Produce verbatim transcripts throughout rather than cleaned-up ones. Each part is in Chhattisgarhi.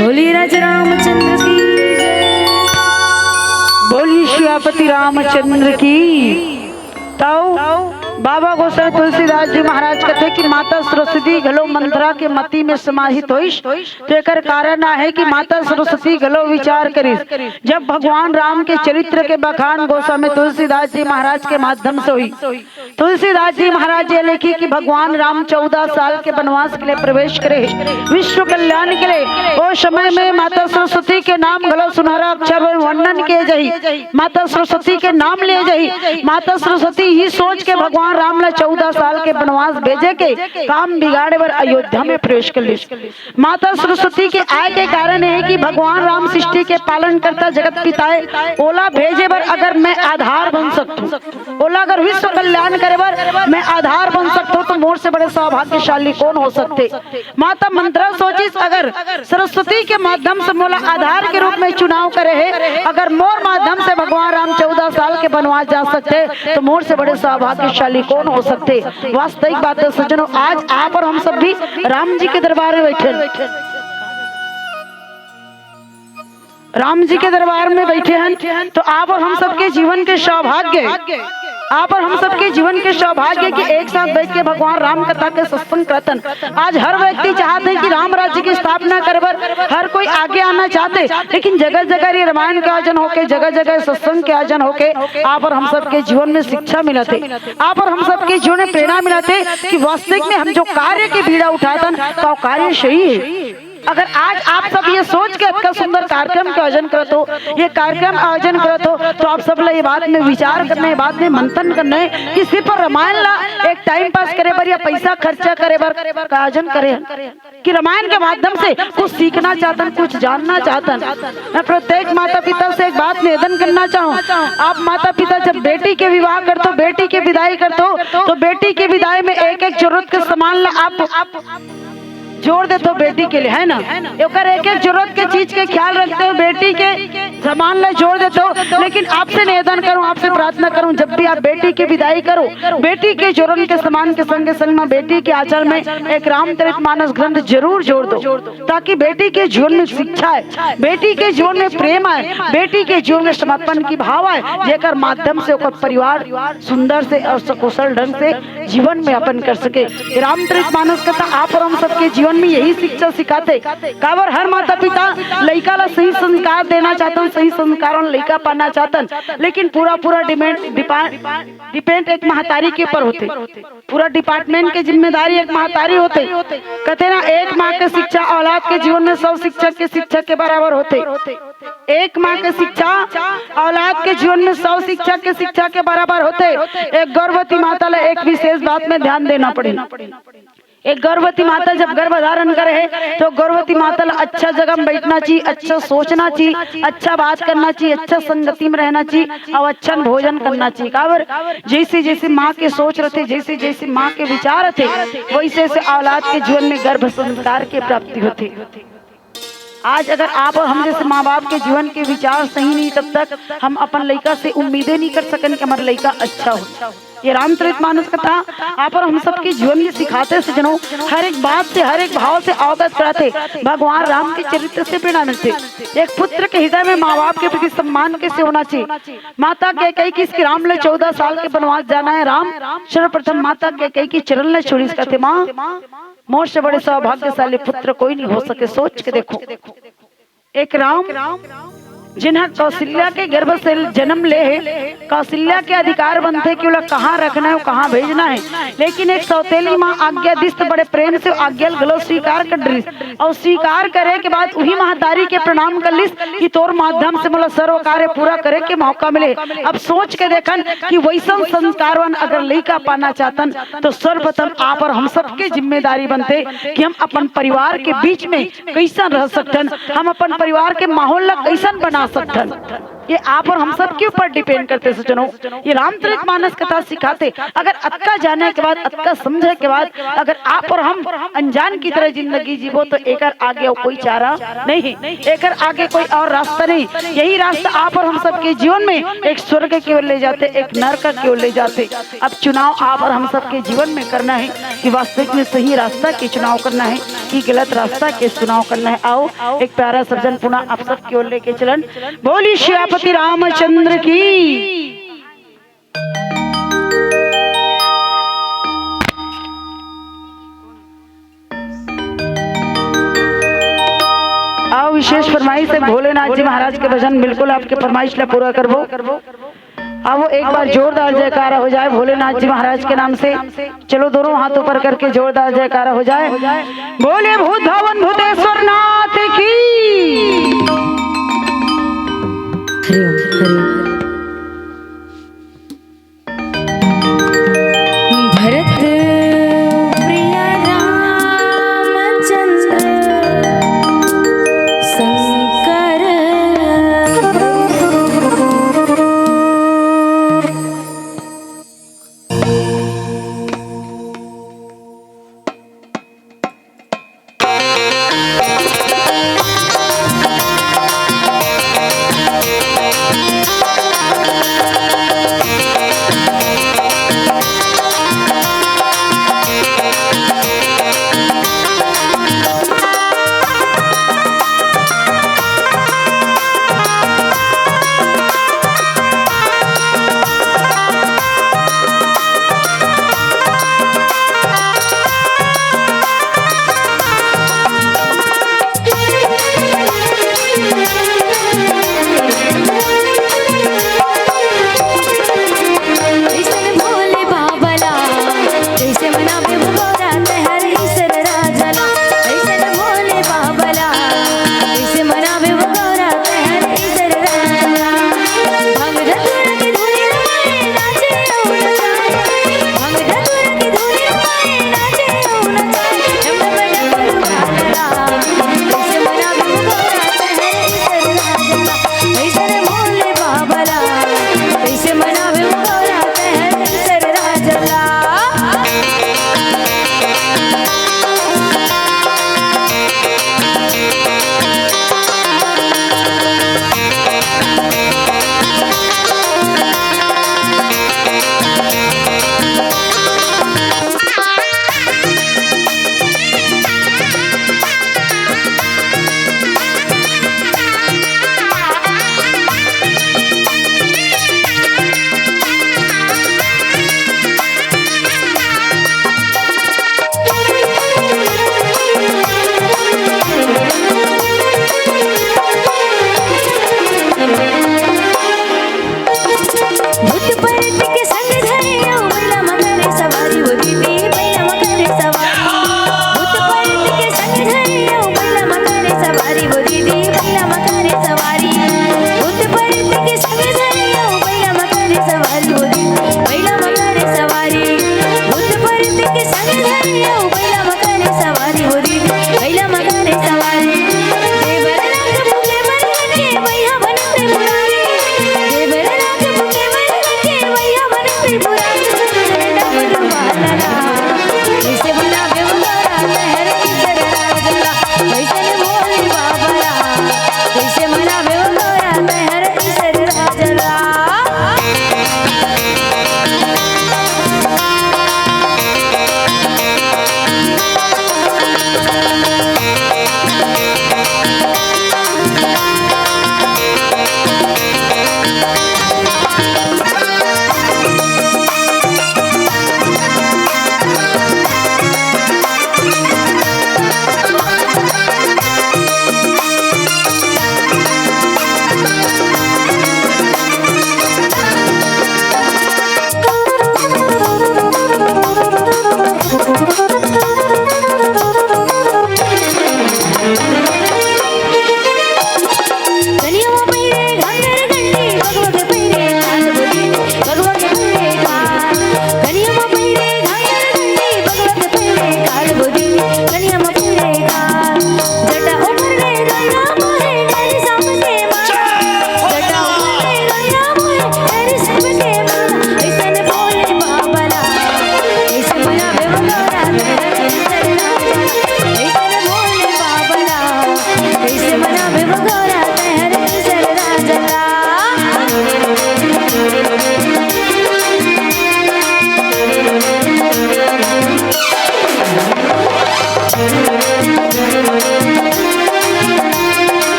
बोलिए राजा रामचंद्र की, बोलिए सियापति रामचंद्र की। तौ बाबा गोसाई तुलसीदास जी महाराज कथे कि माता सरस्वती घलो मंथरा के मति में समाहित होइस। तो एकर कारण आहे कि माता सरस्वती घलो विचार करिस। जब भगवान राम के चरित्र के बखान गोस्वामी तुलसीदास जी महाराज के माध्यम से होई, तुलसीदास जी महाराज ये लिखी कि भगवान राम चौदह साल के वनवास के लिए प्रवेश करे हे विश्व कल्याण के लिए। ओ समय में माता सरस्वती के नाम घलो सुनहरा अक्षर में वर्णन किए जाही। माता सरस्वती के नाम लिए जाही। माता सरस्वती ही सोच के भगवान राम ला चौदह साल के वनवास भेजे के काम बिगाड़े बर अयोध्या में प्रवेश कर ली। माता सरस्वती के आय के कारण ये हे कि भगवान राम सृष्टि के पालन करता, जगत पिता हे, ओला भेजे बर अगर मैं आधार बन सकथूं, ओला अगर विश्व कल्याण करे बर मैं आधार बन सकथूं, तो मोर से बड़े सौभाग्यशाली कौन हो सकथे? माता मंथरा सोचिस, अगर सरस्वती के माध्यम से मोला आधार के रूप में चुनाव करे हे, अगर मोर माध्यम से भगवान राम चौदह साल के वनवास जा सकथे, तो मोर से बड़े सौभाग्यशाली कौन हो सकथे? वास्तविक बात हे सज्जनों, आज आप और हम सब भी राम जी के दरबार में बैठे हैं। राम जी के दरबार में बैठे हैं, तो आप और हम सबके जीवन के सौभाग्य, आप और हम सबके जीवन के सौभाग्य कि एक साथ बैठ के भगवान राम कथा के सत्संग करतन। आज हर व्यक्ति चाहत हे कि राम राज्य की स्थापना करे बर हर कोई आगे आना चाहत हे, लेकिन जगह जगह ये रामायण के आयोजन होके, जगह जगह सत्संग के आयोजन होके आप और हम सबके जीवन में शिक्षा मिलत हे, आप और हम सबके जीवन में प्रेरणा मिलत हे कि वास्तविक में हम जो कार्य की बीड़ा उठातन, तो कार्य सही हे। अगर आज आप सब ये सोच के अतका सुंदर कार्यक्रम के आयोजन करत हो, ये कार्यक्रम आयोजन करत हो, तो आप सब ला ये बात में विचार करना हे, ये बात में मंथन करना हे कि सिर्फ रामायण ला एक टाइम पास करे बर या पैसा खर्चा करे बर का आयोजन करे हन, कि रामायण के माध्यम से कुछ सीखना चाहतन, कुछ जानना चाहतन। मैं प्रत्येक माता पिता से एक बात निवेदन करना चाहूँ, आप माता पिता जब बेटी के विवाह करत हो, बेटी के विदाई करत हो, तो बेटी के विदाई में एक एक जरूरत के सामान ला आप जोड़ देते हो बेटी के लिए, है ना? ओकर एक एक जरूरत के चीज के ख्याल रखते हो, बेटी के सामान ला जोड़ देते हो। लेकिन आपसे निवेदन करूं, आपसे प्रार्थना करूं, जब भी आप बेटी की विदाई करो, बेटी के जोड़न के सामान के संगे संग में बेटी के आंचल में एक रामचरित मानस ग्रंथ जरूर जोड़ दो, ताकि बेटी के जीवन में शिक्षा आए, बेटी के जीवन में प्रेम आए, बेटी के जीवन में समर्पण की भाव आए, जेकर माध्यम से ओकर परिवार सुंदर से और सकुशल ढंग से जीवन में अपन कर सके। रामचरित मानस कथा आप और हम सबके जीवन में यही शिक्षा सिखाथे। काबर हर माता पिता लइका ला सही संस्कार देना चाहतन, सही संस्कार वाला लइका पाना चाहतन, लेकिन पूरा पूरा डिपेंड डिपेंड एक महतारी के ऊपर होथे। पूरा डिपार्टमेंट के जिम्मेदारी एक महतारी होथे। कथे ना, एक माँ के शिक्षा औलाद के जीवन में सौ शिक्षक के शिक्षा के बराबर होथे। एक माँ के शिक्षा औलाद के जीवन में सौ शिक्षक के शिक्षा के बराबर होथे। एक गर्भवती माता ला एक विशेष बात में ध्यान देना पड़ही। एक गर्भवती माता जब गर्भ धारण करे हे, तो गर्भवती माता ला अच्छा जगह में बैठना चाहिए, अच्छा सोचना चाहिए, अच्छा बात करना चाहिए, अच्छा संगति में रहना चाहिए और अच्छा भोजन करना चाहिए। काबर, जैसे जैसे माँ के सोच रथे, जैसे जैसे माँ के विचार रथे, वैसे वैसे औलाद के जीवन में गर्भ संस्कार के प्राप्ति होथे। आज अगर आप और हम जैसे माँ बाप के जीवन के विचार सही नहीं, तब तक हम अपन लइका से उम्मीदें नहीं कर सकन कि हमारा लइका अच्छा हो। ये रामचरित मानस कथा आप और हम सबके जीवन में सिखाथे सज्जनों, हर एक बात से, हर एक भाव से अवगत कराथे। भगवान राम के चरित्र से प्रेरणा मिलथे। एक पुत्र के हृदय में माँ बाप के प्रति सम्मान कैसे होना चाहिए। माता कैकेयी किहिस कि राम ला चौदह साल के वनवास जाना हे, राम सर्वप्रथम माता कैकेयी के चरण ला छुइस, कथे, माँ, मोर से बड़े सौभाग्यशाली पुत्र कोई नहीं हो सके। सोच के देखो, एक राम जिन्हा कौशल्या के गर्भ से जन्म ले हे, कौशल्या के अधिकार बनथे कि ओला कहाँ रखना हे, कहाँ भेजना हे, लेकिन एक सौतेली माँ आज्ञा दिस त बड़े प्रेम से आज्ञा ल घलो स्वीकार कर डरिस, और स्वीकार करे के बाद उही महतारी के प्रणाम कर लिस कि तोर माध्यम से मोला सर्व कार्य पूरा करे के मौका मिले। अब सोच के देखन कि वैसन संस्कारवान अगर लइका पाना चाहतन, तो सर्वप्रथम आप और हम सबके जिम्मेदारी बनथे कि हम अपन परिवार के बीच में कैसन रह सकथन, हम अपन परिवार के माहौल ला कैसन बना सकथन। ये आप और हम सब के ऊपर डिपेंड करथे सज्जनों। ये रामचरित मानस कथा सिखाथे, अगर अतका जाने के बाद, अतका समझे के बाद अगर आप और हम अनजान की तरह जिंदगी जीबो, तो एकर आगे और कोई चारा नहीं, एकर आगे कोई और रास्ता नहीं। यही रास्ता आप और हम सबके जीवन में एक स्वर्ग की ओर ले जाथे, एक नरक की ओर ले जाथे। अब चुनाव आप और हम सबके जीवन में करना हे कि वास्तविक में सही रास्ता के चुनाव करना हे कि गलत रास्ता के चुनाव करना हे। आओ, एक प्यारा सा भजन पुनः आप सबके ओर लेके चलन। बोली सियापति रामचंद्र की। विशेष फरमाइश है भोलेनाथ जी महाराज के भजन, बिल्कुल आपके फरमाइश ला पूरा करबो। आओ, एक बार जोरदार जयकारा हो जाए भोलेनाथ जी महाराज के नाम से। चलो, दोनों हाथ ऊपर करके जोरदार जयकारा हो जाए। बोले भूत भावन भूतेश्वर नाथ की। हरिओम, हरिओम। भरत प्रिय रामचंद्र शंकर।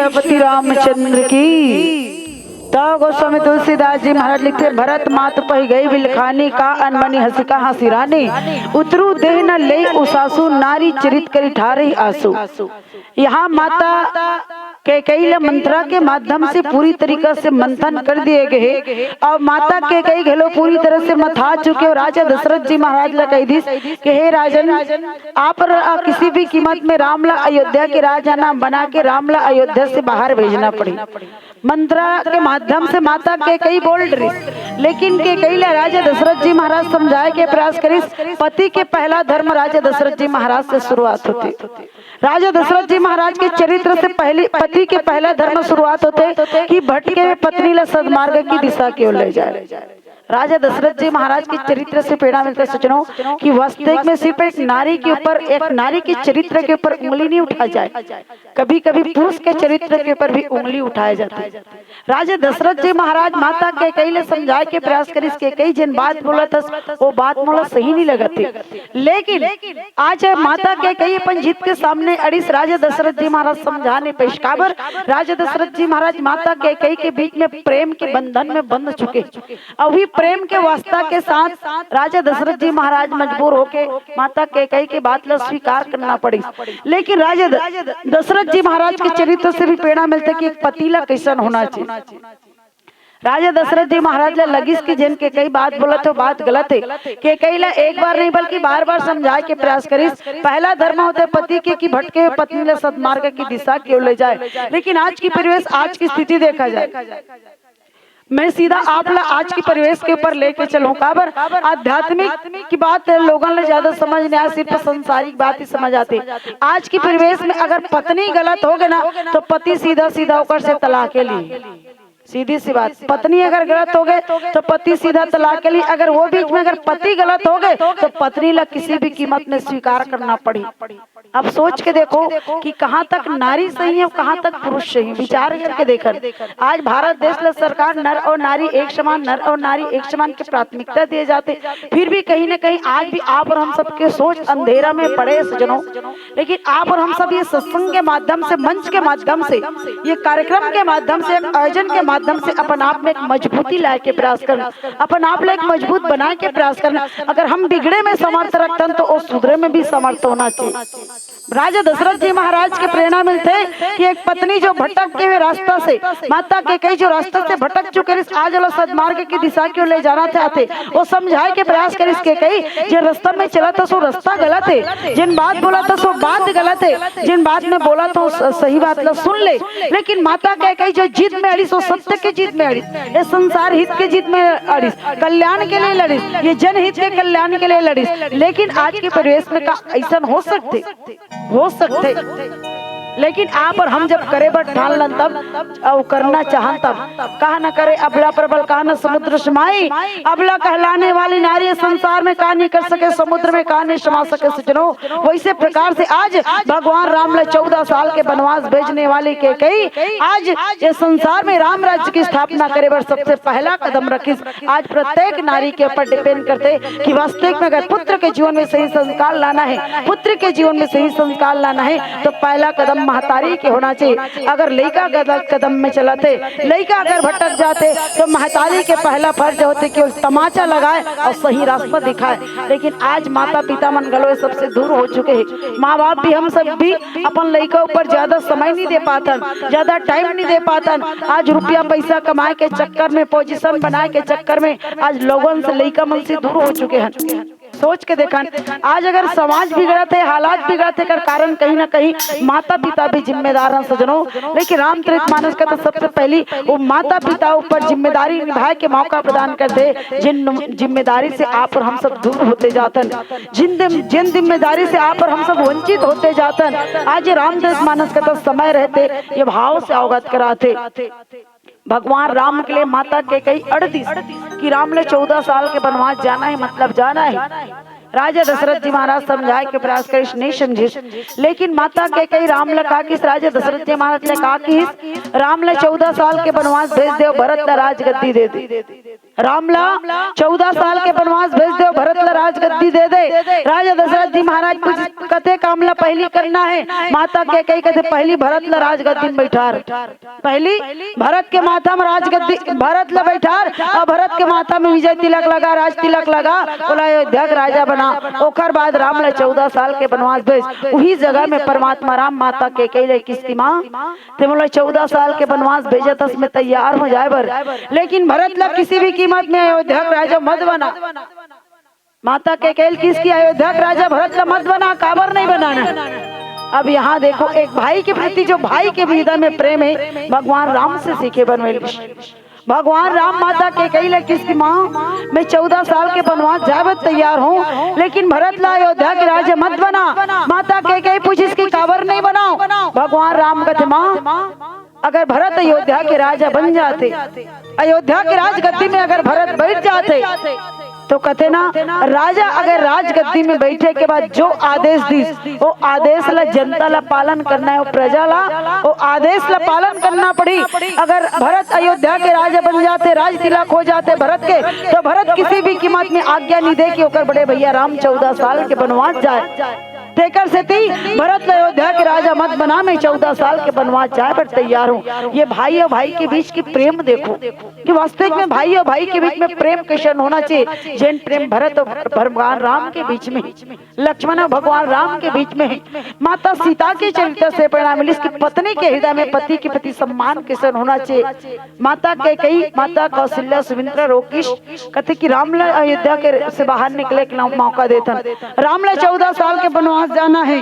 सियापति रामचंद्र की। त गोस्वामी तुलसीदास जी महाराज लिखथे, भरत मात पहि गई बिलखानी, का अनमनी हँसी का हँसी रानी। उतरू देह न लेई उसासु, नारी चरित करि ठारही आसु। यहाँ माता कैकेयी ल मंत्रा के माध्यम से पूरी तरीका से मंथन कर दिए गए हे। अउ माता कैकेयी घलो पूरी तरह से मथा चुके अउ राजा दशरथ जी महाराज ल कहि दिस कि हे राजन, आप ल किसी भी कीमत में राम ल अयोध्या के राजा ना बना के राम ल अयोध्या से बाहर भेजना पड़ी। मंत्रा के माध्यम से माता कैकेयी बोल डरिस, लेकिन कैकेयी ल राजा दशरथ जी महाराज समझाए के प्रयास करिस। पति के पहला धर्म राजा दशरथ जी महाराज से शुरुआत होथे। राजा दशरथ जी महाराज के चरित्र से पहली, पति के पहला धर्म शुरुआत होथे कि भटके हुए पत्नी ल सदमार्ग की दिशा की ओर ले जाए। राजा दशरथ जी महाराज के चरित्र से प्रेरणा मिलता है सज्जनों, कि वास्तविक में सिर्फ एक नारी के ऊपर, एक नारी के चरित्र के ऊपर उंगली नहीं उठा जाए, कभी कभी पुरुष के चरित्र के ऊपर भी उंगली उठाया जाता है। राजा दशरथ जी महाराज माता कैकेयी ल समझाए के प्रयास करिस, कैकेयी जेन बात बोलत हस, वो बात मोला सही नहीं लगत हे। लेकिन आज माता कैकेयी अपन जिद के सामने अड़िस, राजा दशरथ जी महाराज समझा नहीं पाइस। काबर? राजा दशरथ जी महाराज माता कैकेयी के बीच में प्रेम के बंधन में बंध चुके। अभी प्रेम के वास्ता के साथ राजा दशरथ जी महाराज मजबूर होके माता कैकेयी के बात ला स्वीकार करना पड़िस। लेकिन राजा द-, दशरथ जी महाराज के चरित्र से भी प्रेरणा मिलथे कि एक पति ला कैसन होना चाहिए। राजा दशरथ जी महाराज ला लगिस कि जेन कैकेयी बात बोलत हे, बात गलत हे। कैकेयी ला एक बार नहीं बल्कि बार बार समझाए के प्रयास करिस। पहला धर्म होथे पति के कि भटके हुए पत्नी ला सदमार्ग की दिशा की ओर ले जाए। लेकिन आज की परिवेश, आज की स्थिति देखा जाए, मैं सीधा आप ला आज की परिवेश के ऊपर लेके चलूं। काबर? आध्यात्मिक की बात लोगन ला ज्यादा समझ नहीं आए, सिर्फ संसारिक बात ही समझ आथे। आज की परिवेश में अगर पत्नी गलत होगे ना, तो पति सीधा सीधा ओकर से तलाक ले ली। सीधी सी बात, पत्नी अगर गलत होगे तो पति सीधा तलाक ले ली। अगर वो बीच में अगर पति गलत होगे तो पत्नी ला किसी भी कीमत में स्वीकार करना पड़ी। अब सोच के देखो कि कहाँ तक नारी सही है और कहाँ तक पुरुष सही है। विचार करके देखन, आज भारत देश ला सरकार नर और नारी एक समान, नर और नारी एक समान के प्राथमिकता दिए जाते, फिर भी कहीं ना कहीं आज भी आप और हम सबके सोच अंधेरा में पड़े हे सज्जनों। लेकिन आप और हम सब ये सत्संग के माध्यम से, मंच के माध्यम से, ये कार्यक्रम के माध्यम से, एक आयोजन के माध्यम से अपन आप में एक मजबूती लाए के प्रयास करना, अपन आप ला एक मजबूत बनाए के प्रयास करना। अगर हम बिगड़े में समर्थ रखथन तो वो सुधरे में भी समर्थ होना चाहिए। राजा दशरथ जी महाराज के प्रेरणा मिलथे कि एक पत्नी जो भटक के हुए रास्ता से, माता कैकेयी जो रास्ता से भटक चुके रहिस, आज ओला सदमार्ग की दिशा की ओर ले जाना चाहथे। वो समझाए के प्रयास करिस कैकेयी, जे रास्ता में चलत हस वो रास्ता गलत हे, जेन बात बोलत हस वो बात गलत हे, जेन बात में बोलत हस वो स-, सही बात ला सुन ले। लेकिन माता कैकेयी जो जिद में अड़िस, वो सत्य के जिद में अड़िस, ये संसार हित के जिद में अड़िस, कल्याण के लिए लड़िस, ये जनहित के कल्याण के लिए लड़िस। लेकिन आज के परिवेश में का ऐसन हो सकथे? हो सकथे, लेकिन आप और हम जब करे बर ठान लन तब, अउ करना चाहन तब, कहा न करे अबला प्रबल, कहा न समुद्र समाई। अबला कहलाने वाली नारी संसार में का नहीं कर सके, समुद्र में का नहीं समा सके सज्जनों। वैसे प्रकार से आज भगवान राम ला चौदह साल के वनवास भेजने वाली कैकेयी आज ये संसार में राम राज्य की स्थापना करे बर सबसे पहला कदम रखिस। आज प्रत्येक नारी के ऊपर depend करथे कि वास्तविक में अगर पुत्र के जीवन में सही संस्कार लाना हे, पुत्र के जीवन में सही संस्कार लाना हे, तो पहला कदम महतारी के होना चाहिए। अगर लइका गलत कदम में चलत हे, लइका अगर भटक जाथे, तो महतारी के पहला फर्ज होथे कि वो तमाचा लगाए अउ सही रास्ता दिखाए। लेकिन आज माता पिता मन घलो ये सबसे दूर हो चुके हे। माँ बाप भी, हम सब भी अपन लइका ऊपर ज्यादा समय नहीं दे पाथन, ज्यादा time नहीं दे पाथन। आज रुपया पैसा कमाए के चक्कर में, position बनाए के चक्कर में आज लोगन से, लइका मन से दूर हो चुके हन। सोच के देखन, आज अगर समाज बिगड़त हे, हालात बिगड़त हे, एकर कारण कहीं ना कहीं माता पिता भी जिम्मेदार हन सज्जनों। लेकिन रामचरित मानस का तो सबसे पहली वो माता पिता ऊपर जिम्मेदारी निभाए के मौका प्रदान करथे, जिन जिम्मेदारी से आप और हम सब दूर होते जाथन, जिन जिम-, जिन जिम्मेदारी से आप और हम सब वंचित होते जाथन। आज ये रामचरित मानस का तो समय रहते ये भाव से अवगत कराथे। भगवान राम के लिए माता कैकेयी अड़ दिस कि राम ले चौदह साल के वनवास जाना हे, मतलब जाना हे। राजा दशरथ जी महाराज समझाए के प्रयास करिस, नहीं समझिस। लेकिन माता कैकेयी राम ले का किस, राजा दशरथ जी महाराज ले का किस, राम ले चौदह साल के वनवास भेज दे, भरत ला राजगद्दी दे दे। राम ला चौदह साल के बनवास भेज दे, भरत ला राजगद्दी दे दे। राजा दशरथ जी महाराज पूछ, कते काम ला पहिली करना हे? माता कैकेयी कथे, पहिली भरत ला राजगद्दी में बैठार, पहिली भरत के माथा में राजगद्दी, भरत ला बैठार अउ भरत के माथा में विजय तिलक लगा, राज तिलक लगा, ओला अयोध्या के राजा बना। ओकर बाद राम ला चौदह साल के बनवास भेज। उही जगह में परमात्मा राम माता कैकेयी ले किहिस कि माँ, ते मोला चौदह साल के बनवास भेजत हस, मैं तैयार हो जाए बर, लेकिन भरत ला किसी भी कीमत में अयोध्या के राजा मत बना। माता कैकेयी किहिस कि अयोध्या के राजा भरत ला मत बना, काबर नहीं बनाना? अब यहाँ देखो, एक भाई के प्रति जो भाई के हृदय में प्रेम हे, भगवान राम से सीखे बर मिलिस। भगवान राम माता कैकेयी ले किहिस कि माँ, मैं चौदह साल के बनवास जाए बर तैयार हूँ, लेकिन भरत ला अयोध्या के राजा मत बना। माता कैकेयी पूछिस कि काबर नहीं बनाओ? भगवान राम कथे, माँ, अगर भरत अयोध्या के राजा बन जाते, अयोध्या के राजगद्दी में अगर भरत बैठ जाते, तो कथे ना, राजा अगर राजगद्दी में बैठे के बाद जो आदेश दिस, वो आदेश ला जनता ला पालन करना हे, वो प्रजा ला, वो आदेश ला पालन करना पड़ी। अगर भरत अयोध्या के राजा बन जाते, राज तिलक हो जाते भरत के, तो भरत किसी भी कीमत में आज्ञा नहीं दे कि ओकर बड़े भैया राम चौदह साल के बनवास जाए। तेकर सेती भरत ला अयोध्या के राजा मत बना, मैं चौदह साल के बनवास जाए बर तैयार हूँ। ये भाई अउ भाई के बीच के प्रेम देखो कि वास्तविक में भाई अउ भाई के बीच में प्रेम कइसन होना चाहिए, जेन प्रेम भरत अउ भगवान राम के बीच में, लक्ष्मण अउ भगवान राम के बीच में हे। माता सीता के चरित्र से प्रेरणा मिलिस कि पत्नी के हृदय में पति के प्रति सम्मान कइसन होना चाहिए। माता कैकेयी, माता कौशल्या, सुमित्रा रोकिस कथे कि राम ला अयोध्या के से बाहर निकले के मौका देथन। राम ला चौदह साल के बनवास जाना हे,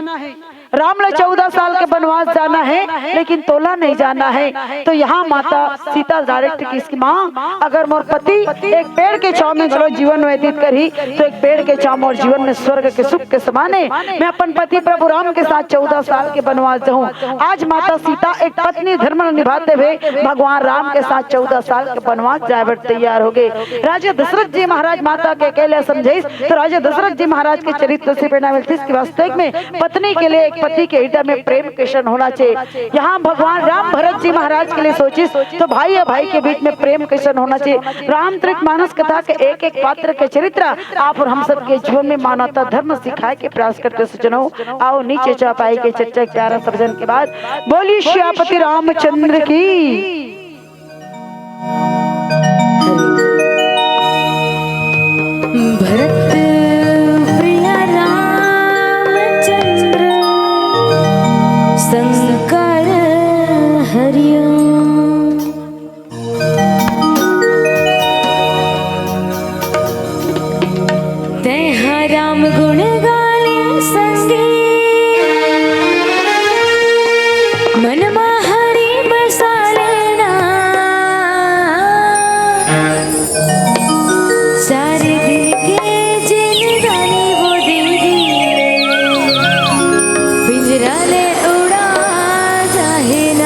राम ला चौदह साल के बनवास जाना हे, लेकिन तोला नहीं जाना हे। तो यहाँ माता सीता direct किहिस कि माँ, अगर मोर पति एक पेड़ के छाँव में घलो जीवन व्यतीत करही, तो एक पेड़ के छाँव मोर जीवन में स्वर्ग के सुख के समान हे। मैं अपन पति प्रभु राम के साथ चौदह साल के बनवास जाहूँ। आज माता सीता एक पत्नी धर्म निभाते हुए भगवान राम के साथ चौदह साल के बनवास जाए बर तैयार हो गे। राजा दशरथ जी महाराज माता कैकेयी ल समझाइस, तो राजा दशरथ जी महाराज के चरित्र से प्रेरणा मिलती कि वास्तविक में पत्नी के लिए एक पति के हृदय में प्रेम कइसन होना चाहिए। यहाँ भगवान राम भरत जी महाराज के लिए सोचिस, तो भाई अउ भाई के बीच में प्रेम कइसन होना चाहिए। रामचरित मानस कथा के एक एक पात्र के चरित्र आप अउ हम सबके जीवन में मानवता धर्म सिखाए के प्रयास करते। सज्जनों, आओ नीचे चौपाई के चर्चा के प्यारा सज्जन के बाद बोलिए सियापति रामचंद्र की। भरत प्रिय रामचंद्र संकर हरिओ। तैहा राम गुण गाले संगी, मन मा हरि बसा लेना। सारे दिन के जिंदगानी वो दीदी पिंजरा ले उड़ा जाहे ना।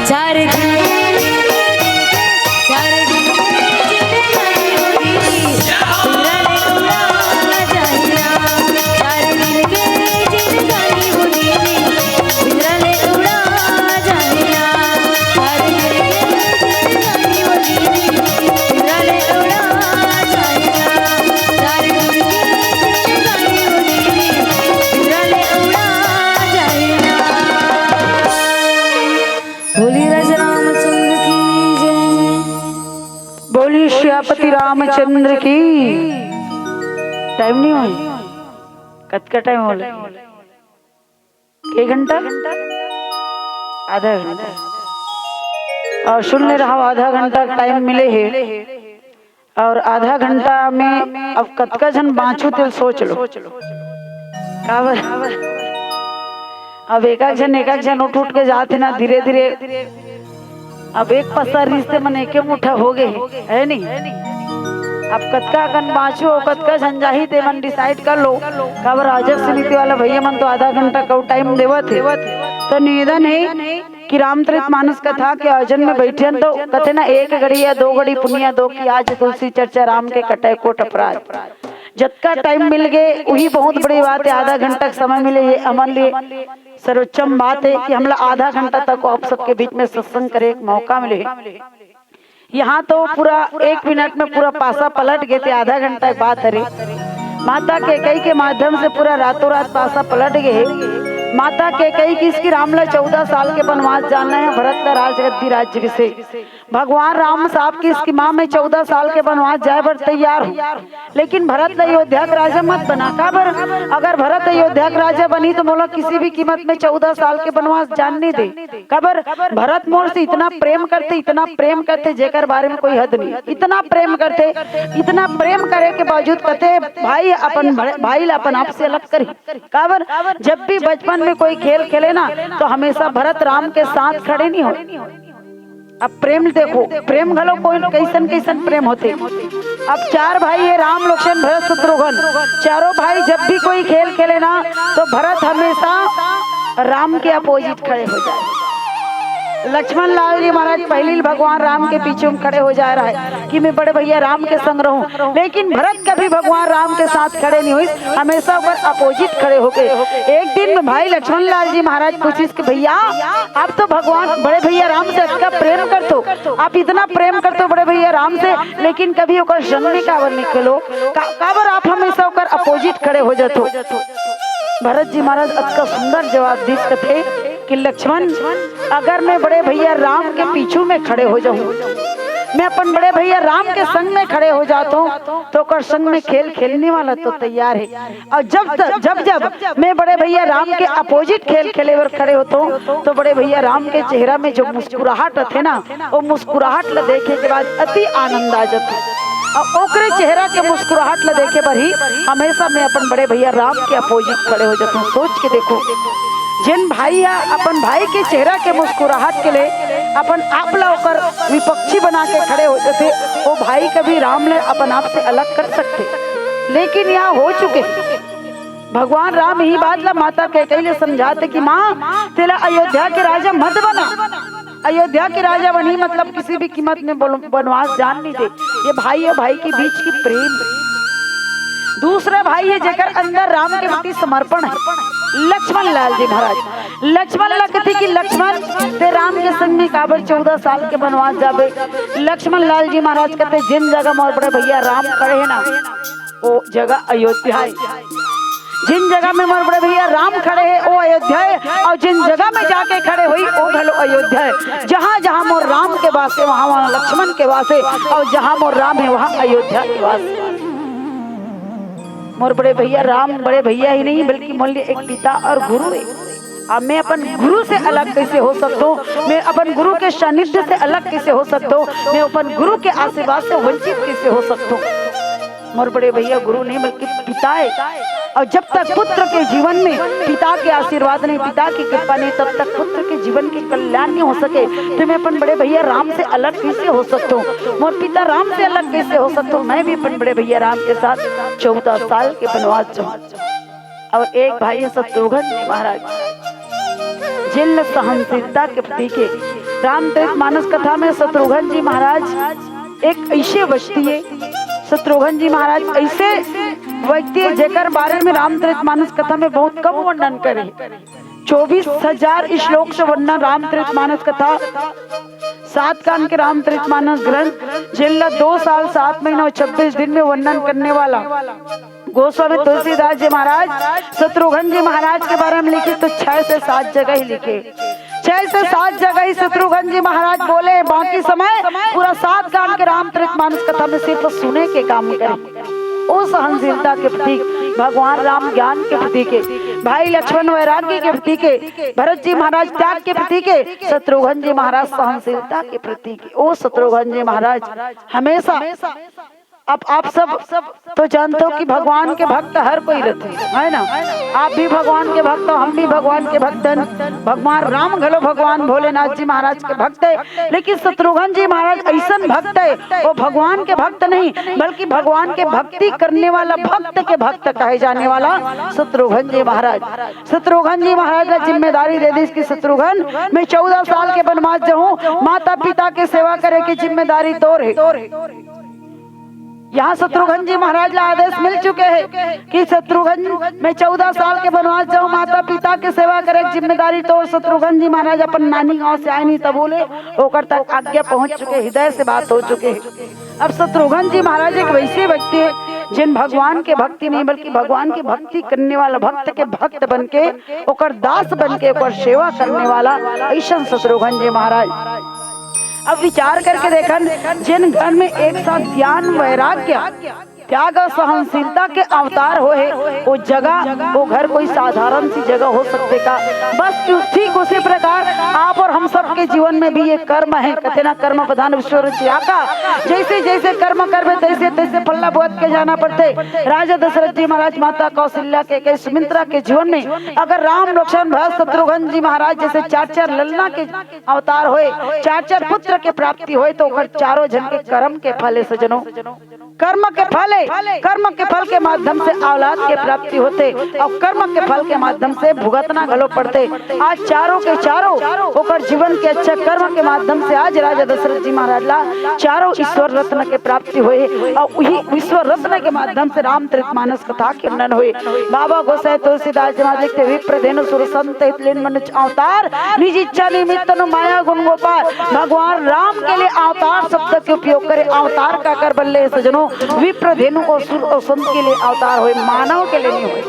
चार दिन, चार दिन बोली राजा रामचंद्र की जय। बोली सियापति रामचंद्र की। टाइम नहीं होय, कतका टाइम होले? एक घंटा, आधा घंटा। और सुन ले रहा, आधा घंटा टाइम मिले हे। और आधा घंटा में अब कतका झन बाँचू, तेल सोच लो। काबर? अब एक एक झन, एक एक झन उठ उठ के जात हे ना, धीरे धीरे। अब एक पसर रिश्ते मन एके मुठा हो गए हे, है नहीं? अब कतका कन बाँचू, कतका झन जाही, ते मन डिसाइड कर लो। काबर, आयोजक समिति वाला भैया मन तो आधा घंटा कऊ टाइम देवत हे। तो निवेदन हे कि रामचरित मानस कथा के आयोजन में बैठे हन तो कथे ना, एक घड़ी या दो घड़ी पुनिया दो कि आज तुलसी चर्चा राम के कटे कोट अपराध। जतका टाइम मिल गए, वही बहुत बड़ी बात हे। आधा घंटा के समय मिले, ये हमन लिए सर्वोच्चम बात हे कि हमला आधा घंटा तक आप सबके बीच में सत्संग करे के मौका मिले। यहाँ तो पूरा एक मिनट में पूरा पासा पलट गए थे, आधा घंटा के बात हरे। माता कैकेयी के माध्यम से पूरा रातों रात पासा पलट गए हे। माता कैकेयी किहिस कि राम ला चौदह साल के बनवास जाना हे, भरत ला राजगद्दी राज्य से। भगवान राम साफ किहिस कि माँ, मैं चौदह साल के बनवास जाए बर तैयार हूँ, लेकिन भरत ला अयोध्या के राजा मत बना। काबर? अगर भरत अयोध्या के राजा बनी तो मोला किसी भी कीमत में चौदह साल के बनवास जान नहीं दे। काबर? भरत मोर से इतना प्रेम करते, इतना प्रेम करते, जेकर बारे में कोई हद नहीं। इतना प्रेम करते, इतना प्रेम करे के बावजूद कथे, भाई अपन भा-, भाई ला अपन आप से अलग करी। काबर? जब भी बचपन में कोई खेल खेले ना, तो हमेशा भरत राम के साथ खड़े नहीं होय। अब प्रेम देखो, प्रेम घलो कोई कैसन कैसन प्रेम होथे। अब चार भाई हे, राम, लक्ष्मण, भरत, शत्रुघ्न। चारों भाई जब भी कोई खेल खेले ना, तो भरत हमेशा राम के अपोजिट खड़े हो जाए। लक्ष्मण लाल जी महाराज पहली भगवान राम के पीछे में खड़े हो जा रहा है कि मैं बड़े भैया राम के संग रहूं, लेकिन भरत कभी भगवान राम के साथ खड़े नहीं होइस, हमेशा ओकर अपोजिट खड़े हो गए। एक दिन में भाई लक्ष्मण लाल जी महाराज पूछिस कि भैया, आप तो भगवान बड़े भैया राम से अतका प्रेम करथो, आप इतना प्रेम करथो बड़े भैया राम से, लेकिन कभी ओकर संग में काबर नहीं खेलो? का-, काबर आप हमेशा ओकर अपोजिट खड़े हो जाथो? भरत जी महाराज अतका सुंदर जवाब दिस कथे कि लक्ष्मण, अगर मैं बड़े भैया राम के पीछू में खड़े हो जाऊं, मैं अपन बड़े भैया राम के संग में खड़े हो जाता हूँ, तो ओकर संग में खेल खेलने वाला तो तैयार है। और जब त-, जब जब मैं बड़े भैया राम के अपोजिट खेल खेले बर खड़े होता हूँ, तो बड़े भैया राम के चेहरा में जो मुस्कुराहट रथे ना, वो मुस्कुराहट ला देखे के बाद अति आनंद आ जाथे। और ओकरे चेहरा के मुस्कुराहट ला देखे बर ही हमेशा मैं अपन बड़े भैया राम के अपोजिट खड़े हो जाता हूँ। सोच के देखो, जिन भाई ह अपन भाई के चेहरा के मुस्कुराहट के लिए अपन आप ला ओकर विपक्षी बना के खड़े हो जाथे, वो भाई कभी राम ले अपन आप से अलग कर सकथे? लेकिन यहाँ हो चुके। भगवान राम ही बात ला माता कैकेयी ले समझाथे कि माँ, तेला अयोध्या के राजा मत बना। अयोध्या के राजा बनही मतलब किसी भी कीमत में बोल-, बनवास जान नहीं दे। ये भाई और भाई के बीच की प्रेम। दूसरा भाई है जेकर अंदर राम के प्रति समर्पण है, लक्ष्मण लाल जी महाराज। लक्ष्मण ला कथे कि लक्ष्मण, ते राम के संग में काबर चौदह साल के बनवास जाबे? लक्ष्मण लाल जी महाराज कथे, जिन जगह मोर बड़े भैया राम खड़े हैं ना, वो जगह अयोध्या है। जिन जगह में मोर बड़े भैया राम खड़े हैं, वो अयोध्या है, और जिन जगह में जाके खड़े होही, वो घलो अयोध्या है। जहाँ जहाँ मोर राम के वास है, वहाँ वहाँ लक्ष्मण के वास है, और जहाँ मोर राम है, वहाँ अयोध्या के वास है। मोर बड़े भैया राम बड़े भैया ही नहीं, बल्कि मोर लिए एक पिता और गुरु है। अब मैं अपन गुरु से अलग कैसे हो सकता हूँ? मैं अपन गुरु के सानिध्य से अलग कैसे हो सकता हूँ? मैं अपन गुरु के आशीर्वाद से वंचित कैसे हो सकता हूँ? मोर बड़े भैया गुरु नहीं, बल्कि पिता है। और जब तक पुत्र के जीवन में पिता के आशीर्वाद नहीं, पिता की कृपा नहीं, तब तक पुत्र के जीवन के कल्याण नहीं हो सके। तो मैं अपन बड़े भैया राम से अलग कैसे हो सकता हूँ? मोर पिता राम से अलग कैसे हो सकता हूँ? मैं भी अपन बड़े भैया राम के साथ चौदह साल के बनवास जाऊँ। अउ एक भाई हे शत्रुघ्न जी महाराज, जेन ल सहनशीलता के प्रतीक हे। रामचरित मानस कथा में शत्रुघ्न जी महाराज एक अइसे व्यक्ति हे, शत्रुघ्न जी महाराज अइसे व्यक्ति हे, जेकर बारे में रामचरित मानस कथा में बहुत कम वर्णन करे हे। चौबीस हजार श्लोक से वर्णन रामचरित मानस कथा, सात कांड के रामचरित मानस ग्रंथ, जेन ला दो साल, सात महीना अउ छब्बीस दिन में वर्णन करने वाला गोस्वामी तुलसीदास जी महाराज शत्रुघ्न जी महाराज के बारे में लिखे तो छह से सात जगह ही लिखे, छह से सात जगह ही शत्रुघ्न जी महाराज बोले, बाकी समय पूरा सात कांड के रामचरित मानस कथा में सिर्फ सुने के काम करे। ओ सहनशीलता के प्रतीक, भगवान राम ज्ञान के प्रतीक हे, भाई लक्ष्मण वैराग्य के प्रतीक हे, भरत जी महाराज त्याग के प्रतीक हे, शत्रुघ्न जी महाराज सहनशीलता के प्रतीक हे। ओ शत्रुघ्न जी महाराज हमेशा, अब आप सब तो जानते हो कि भगवान के भक्त हर कोई रहते हैं, है ना? आप भी भगवान के भक्त हो, हम भी भगवान के भक्त हैं। भगवान राम घलो भगवान भोलेनाथ जी महाराज के भक्त हे, लेकिन शत्रुघ्न जी महाराज अइसन भक्त हे, वो भगवान के भक्त नहीं, बल्कि भगवान के भक्ति करने वाला, भक्त के भक्त कहे जाने वाला शत्रुघ्न जी महाराज। शत्रुघ्न जी महाराज ला जिम्मेदारी दे दिस कि शत्रुघ्न, मैं चौदह साल के वनवास जाहूं, माता पिता के सेवा करे के जिम्मेदारी तोर हे। यहाँ शत्रुघ्न जी महाराज ला आदेश मिल चुके हे कि शत्रुघ्न, मैं चौदह साल के वनवास जाहूं, माता पिता के सेवा करे के जिम्मेदारी तोर। शत्रुघ्न जी महाराज अपन नानी गांव से आए नहीं तब बोले, ओकर तक आज्ञा पहुंच चुके, हृदय से बात हो चुके हे। अब शत्रुघ्न जी महाराज एक वइसे व्यक्ति हे, जेन भगवान के भक्ति नहीं, बल्कि भगवान के भक्ति करने वाला, भक्त के भक्त बन के, ओकर दास बन के, ओकर सेवा करने वाला अइसन शत्रुघ्न जी महाराज। अब विचार करके देखन, जेन घर में एक साथ ज्ञान, वैराग्य, त्याग अउ सहनशीलता के अवतार होए हे, ओ जगह, ओ घर कोई साधारण सी जगह हो सकथे का? बस ठीक उसी प्रकार आप अउ हम सबके जीवन में भी ये कर्म हे, कथे ना, कर्म प्रधान विश्व रचयिता। जइसे जइसे कर्म करबे, तइसे तइसे फल ला भोगत के जाना पड़थे। राजा दशरथ जी महाराज, माता कौशल्या के, के सुमित्रा के जीवन में अगर राम, लक्ष्मण, भरत, शत्रुघ्न जी महाराज जइसे चार चार ललना के अवतार होए, चार चार पुत्र के प्राप्ति होए, तो ओकर चारों झन के कर्म के फल हे सजनो। कर्म के फल हे, कर्म के फल के माध्यम से औलाद के प्राप्ति होथे, अउ कर्म के फल के माध्यम से भुगतना घलो पड़थे। आज चारों के चारों ओकर जीवन के अच्छा कर्म के माध्यम से आज राजा दशरथ जी महाराज ला चारों ईश्वर रत्न के प्राप्ति होए, अउ उही ईश्वर रत्न के माध्यम से रामचरित मानस कथा के वर्णन होए। बाबा गोसाई तुलसीदास जी महाराज लिखथे, "विप्र धेनु सुर संत हित लीन मनुज अवतार, निज इच्छा निमित्त नु माया गुण गोपार।" भगवान राम के लिए अवतार शब्द के उपयोग करे। अवतार काकर बर ले सजनो? विप्र धेनु अउ सुर अउ संत के लिए अवतार होए, मानव के लिए नहीं होए।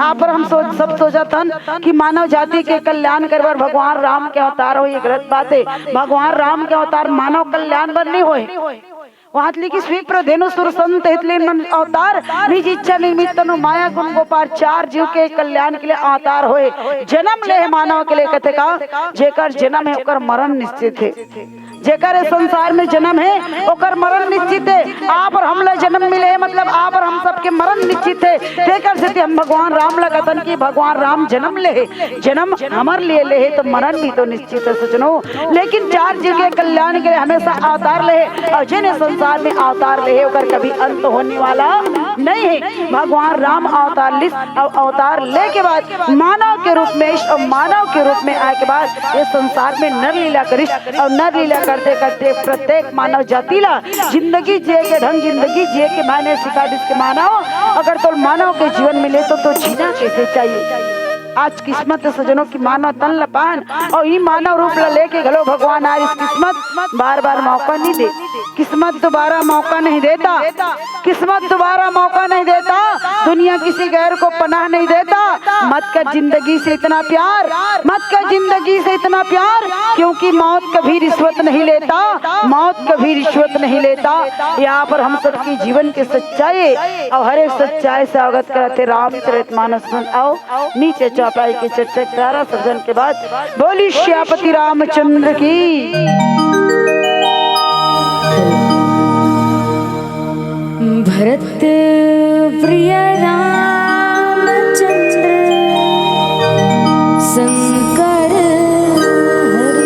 आप अउ हम सोच, सब सोचत हन कि मानव जाति के कल्याण करे बर भगवान राम के अवतार होए, ये गलत बात हे। भगवान राम के अवतार मानव कल्याण बर नहीं होए। वहां लिखिस, "विप्र धेनु सुर संत हित लीन मन अवतार, निज इच्छा निमित्त नु माया गुण गोपार।" चार जीव के कल्याण के लिए अवतार होए, जन्म ले हे मानव के लिए, कथे का, जेकर जन्म हे ओकर मरण निश्चित हे। जेकर ए संसार में जन्म हे ओकर मरण निश्चित हे। आप अउ हम ला जन्म मिले हे, मतलब आप अउ हम सबके मरण निश्चित हे। तेकर सेती हम भगवान राम ला कथन कि भगवान राम जन्म ले हे, जन्म हमर लिए ले हे, तो मरण भी तो निश्चित हे सजनो। लेकिन चार जीव के कल्याण के लिए हमेशा अवतार ले हे, अउ जेन ए संसार में अवतार ले हे ओकर कभी अंत होने वाला नहीं हे। भगवान राम अवतार लिस, अउ अवतार ले के बाद मानव के रूप में, अउ मानव के रूप में आए के बाद ये संसार में नर लीला करिस, अउ नर लीला करते करते प्रत्येक मानव जाति ला जिंदगी जिए के ढंग, जिंदगी जिए के मायने सिखा दिस के मानव, अगर तोर मानव के जीवन मिले तो, तो जीना कैसे चाहिए। आज किस्मत हे सजनो कि मानव तन ला पान, अउ ई मानव रूप ला लेके घलो भगवान आज इस किस्मत बार बार मौका नहीं दे। किस्मत दोबारा मौका नहीं देता, किस्मत दोबारा मौका नहीं देता, दुनिया किसी गैर को पनाह नहीं देता। मत कर जिंदगी से इतना प्यार, मत कर जिंदगी से इतना प्यार, क्योंकि मौत कभी रिश्वत नहीं लेता, मौत कभी रिश्वत नहीं लेता। यहाँ पर हम सबकी जीवन की सच्चाई अउ हर एक सच्चाई से अवगत कराथे रामचरित मानस में। अउ नीचे चौपाई की चर्चा करा सब झन के बाद। बोली सियापति रामचंद्र की। भरत प्रिय रामचंद्र शंकर हरि।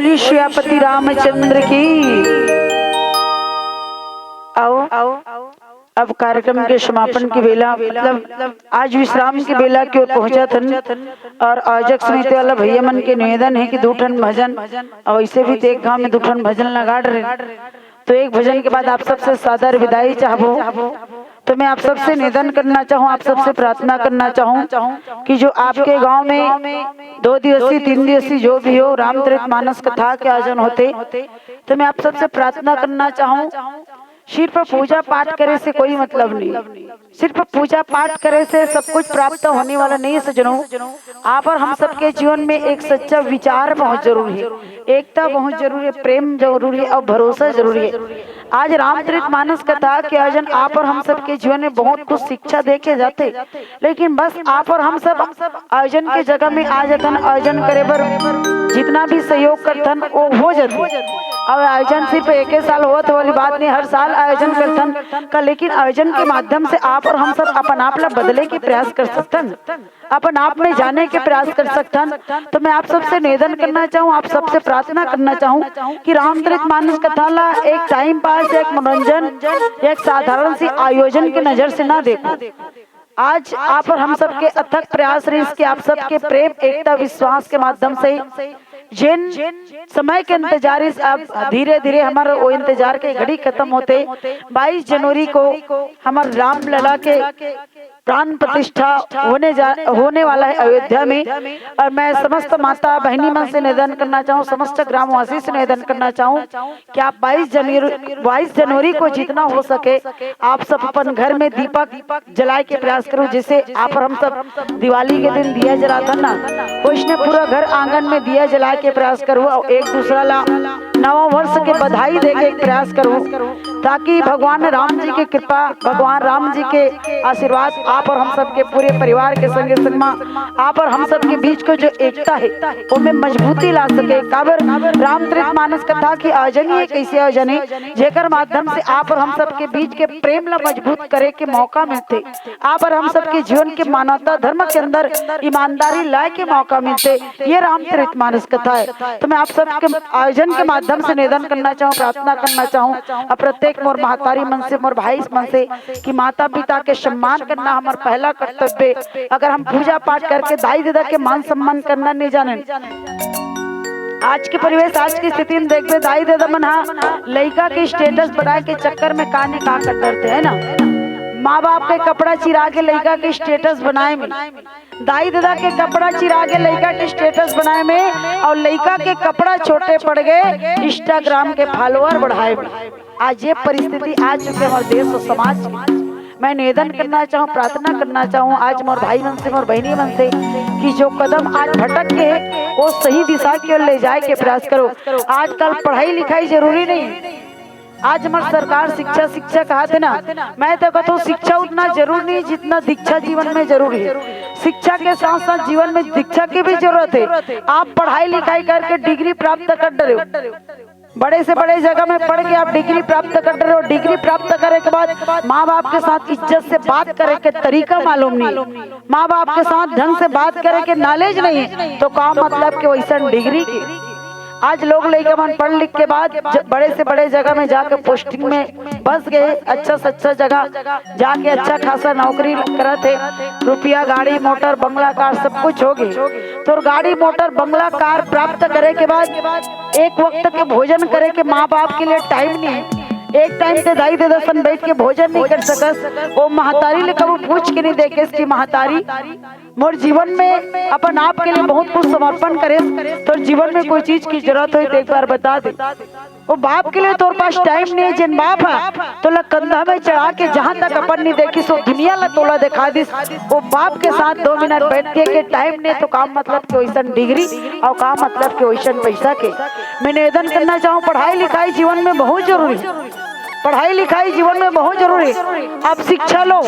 बोलिए सियापति रामचंद्र की। आओ, अब कार्यक्रम के समापन की बेला, मतलब आज विश्राम की बेला की ओर पहुंचत हन। और आयोजक समिति वाला भैया मन के निवेदन हे कि दू ठन भजन, अउ वइसे भी देख गांव में दू ठन भजन लगाड़ रहे, तो एक भजन के बाद आप सबसे सादर विदाई चाहबो। तो मैं आप सबसे निवेदन करना चाहूँ, आप सबसे प्रार्थना करना चाहूँ कि जो आपके गांव में दो दिवसीय, तीन दिवसीय जो भी हो, रामचरित मानस कथा के आयोजन होथे, तो मैं आप सबसे प्रार्थना करना चाहूँ, सिर्फ पूजा पाठ करे से कोई मतलब नहीं, सिर्फ पूजा पाठ करे से सब कुछ प्राप्त होने वाला नहीं है सज्जनों। आप और हम सबके जीवन में एक सच्चा विचार बहुत जरूरी है, एकता बहुत जरूरी है, प्रेम जरूरी है और भरोसा जरूरी है। आज रामचरित मानस कथा के आयोजन आप और हम सबके जीवन में बहुत कुछ शिक्षा दे के जाथे, लेकिन बस आप और हम सब आयोजन के जगह में आ जाथन, आयोजन करे बर जितना भी सहयोग करथन वो हो जाथे। और आयोजन सिर्फ एके साल होवत वाली बात नहीं, हर साल आयोजन करथन का, लेकिन आयोजन के माध्यम से आप और हम सब अपन आप ला बदले के प्रयास कर सकथन, अपन आप में जाने के प्रयास कर सकथन। तो मैं आप सबसे निवेदन करना चाहूँ, आप सबसे प्रार्थना करना चाहूँ कि रामचरित मानस कथा ला एक टाइम पास, एक मनोरंजन, एक साधारण सी आयोजन की नजर से ना देखो। आज आप और हम सबके अथक प्रयास रहिस कि आप सबके प्रेम, एकता, विश्वास के माध्यम से जिन समय के इंतजार रहिस, अब धीरे धीरे हमर वो इंतजार के घड़ी खत्म होते। बाईस जनवरी को हमर रामलला के प्राण प्रतिष्ठा होने जा, होने वाला है अयोध्या में। और मैं समस्त माता बहनी मन से निवेदन करना चाहूँ, समस्त ग्रामवासी से निवेदन करना चाहूँ कि आप बाईस जनवरी, बाईस जनवरी को जितना हो सके आप सब अपन घर में दीपक जलाए के प्रयास करो, जैसे आप और हम सब दिवाली के दिन दिया जलाथन ना, वैसने पूरा घर आंगन में दिया जलाए के प्रयास करो और एक दूसरा ला नवा वर्ष के बधाई दे के प्रयास करो, ताकि भगवान राम जी के कृपा, भगवान राम जी के आशीर्वाद आप और हम सबके पूरे परिवार के संगे संग मा आप और हम सबके बीच को जो एकता है, ओमे मजबूती ला सके। काबर रामचरित मानस कथा के आयोजन ही एक ऐसे आयोजन है, जेकर माध्यम से आप और हम सबके बीच के प्रेम ला मजबूत करे के मौका मिलथे, आप और हम सबके जीवन के मानवता धर्म के अंदर ईमानदारी लाए के मौका मिलथे। ये रामचरित मानस कथा है। तो मैं आप सबके आयोजन के माध्यम से निवेदन करना चाहूँ, प्रार्थना करना चाहूँ, अब प्रत्येक मोर महतारी मन से, मोर भाई मन से, कि माता पिता के सम्मान करना हमर पहला कर्तव्य। अगर हम पूजा पाठ करके दाई ददा के मान सम्मान करना नहीं जाने, आज के परिवेश, आज की स्थिति में देखबे, दाई ददा मन हा लइका के स्टेटस बढ़ाए के चक्कर में का नहीं का कर डरते है ना। माँ बाप के कपड़ा चिरा के लइका के स्टेटस बनाए में, दाई ददा के कपड़ा चिरा के लइका के स्टेटस बनाए में, और लइका के कपड़ा छोटे पड़ गए इंस्टाग्राम के फॉलोअर बढ़ाए में। आज ये परिस्थिति आ चुके हमारे देश और समाज में। मैं निवेदन करना चाहूँ, प्रार्थना करना चाहूँ आज मोर भाई मन से, मोर बहनी मन से, कि जो कदम आज भटक के है, वो सही दिशा की ओर ले जाए के प्रयास करो। आजकल पढ़ाई लिखाई जरूरी नहीं है। आज हमार सरकार शिक्षा, शिक्षा कहा थे ना, मैं तो कहता हूँ शिक्षा उतना जरूर नहीं जितना दीक्षा जीवन में जरूरी है। शिक्षा के साथ साथ जीवन में दीक्षा की भी जरूरत है। आप पढ़ाई लिखाई करके डिग्री प्राप्त कर रहे हो, बड़े से बड़े जगह में पढ़ के आप डिग्री प्राप्त कर रहे हो, डिग्री प्राप्त करे के बाद माँ बाप के साथ इज्जत से बात करे के तरीका मालूम नहीं, माँ बाप के साथ ढंग से बात करे के नॉलेज नहीं है, तो का मतलब के वैसन डिग्री के? आज लोग लइका मन पढ़ लिख के बाद ज-, बड़े से बड़े जगह में जाके पोस्टिंग में बस गए, अच्छा से अच्छा जगह जाके अच्छा खासा नौकरी करत है, रुपया, गाड़ी, मोटर, बंगला, कार सब कुछ हो गए। तो गाड़ी, मोटर, बंगला, कार प्राप्त करे के बाद एक वक्त के भोजन करे के माँ बाप के लिए टाइम नहीं है। एक टाइम ते दाई ददा सन बैठ के भोजन नहीं कर सकस। वो महतारी ले कबू पूछ के नहीं देखेस कि महतारी, मोर जीवन में अपन आप के लिए बहुत कुछ समर्पण करेस, तोर जीवन में कोई चीज की जरूरत होई तो एक बार बता दे। वो बाप के लिए तोर पास टाइम नहीं है। जिन बाप है तोला कंधा में चढ़ा के जहाँ तक अपन नहीं देखिस, वो दुनिया ला तोला दिखा दिस, वो बाप के साथ दो मिनट बैठ के, के टाइम नहीं तो काम मतलब के वैसन डिग्री और काम मतलब के वैसन पैसा के। मैं निवेदन करना चाहूँ, पढ़ाई लिखाई जीवन में बहुत जरूरी है। पढ़ाई लिखाई जीवन में बहुत जरूरी है, आप शिक्षा लो,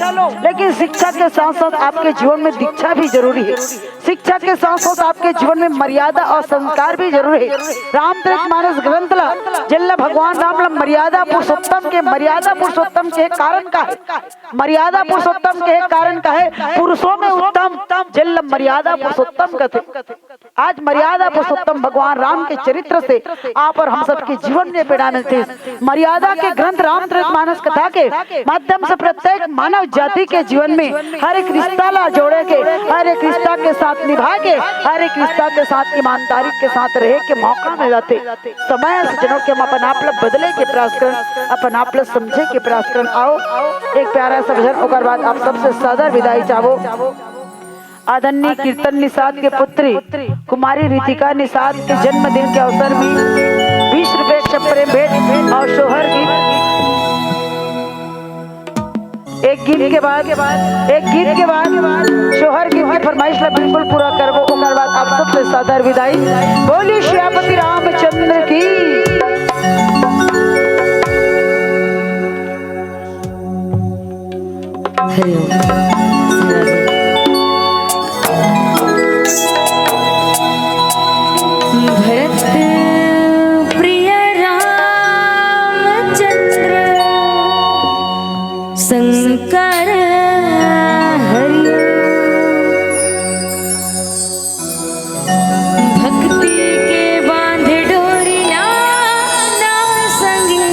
लेकिन शिक्षा के साथ साथ आपके जीवन में दीक्षा भी जरूरी है। शिक्षा के साथ साथ आपके जीवन में मर्यादा और संस्कार भी जरूरी है। रामचरित मानस ग्रंथ ला, जेला भगवान राम ला मर्यादा पुरुषोत्तम के, मर्यादा पुरुषोत्तम के कारण का है, मर्यादा पुरुषोत्तम के कारण का है, पुरुषों में उत्तम, जेला मर्यादा पुरुषोत्तम कथे। आज मर्यादा पुरुषोत्तम भगवान राम के चरित्र से आप और हम सबके जीवन में प्रेरणा मिलथे। मर्यादा के ग्रंथ रामचरित मानस कथा के माध्यम से प्रत्येक मानव जाति के जीवन में हर एक रिश्ता ला जोड़े के, हर एक रिश्ता के साथ निभा के, हर एक रिश्ता के साथ ईमानदारी के साथ रहे के मौका मिल जाथे। समय से जनों के हम अपन आप ला बदले के प्रयास करन, अपन आप ला समझे के प्रयास करन। आओ, एक प्यारा सा भजन, ओकर बाद आप सबसे सादर विदाई चाहबो। आदरणीय कीर्तन निषाद के पुत्री कुमारी रितिका निषाद के जन्मदिन के अवसर में बीस रुपए के प्रेम भेंट और सोहर गीत। एक गीत के बाद, एक गीत के बाद सोहर गीत की फरमाइश ला बिल्कुल पूरा करबो। ओकर बाद आप सबसे सादर विदाई। बोलिए सियापति रामचंद्र की। हरिओम। भरत प्रिय रामचंद्र शंकर हरिओम। भक्ति के बांध डोरिया ना संगी,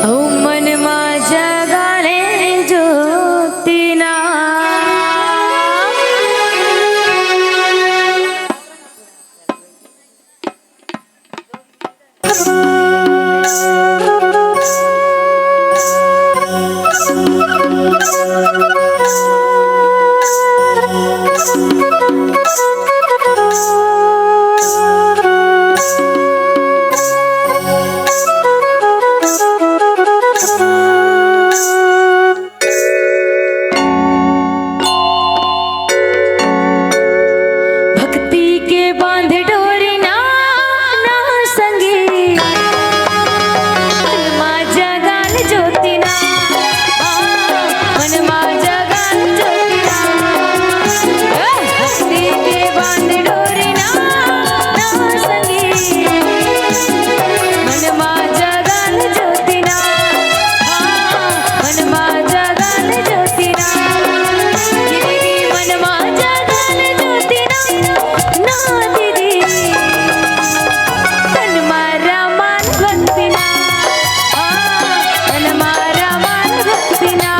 ओ मन मा जगा ले ज्योति ना। भक्ति के बांध डोरी ना, ना संगी। मन मा जगा ले ज्योति ना, मन मा जगा ले ज्योति ना। भक्ति के बांध डोरी ना, ना संगी। मन मा जगा ले ज्योति ना, मन मा जगा ले ज्योति ना। दीदी, मन मा जगा ले ज्योति ना, ना दीदी। तन मा रमान भक्ति ना, तन मा रमान भक्ति ना।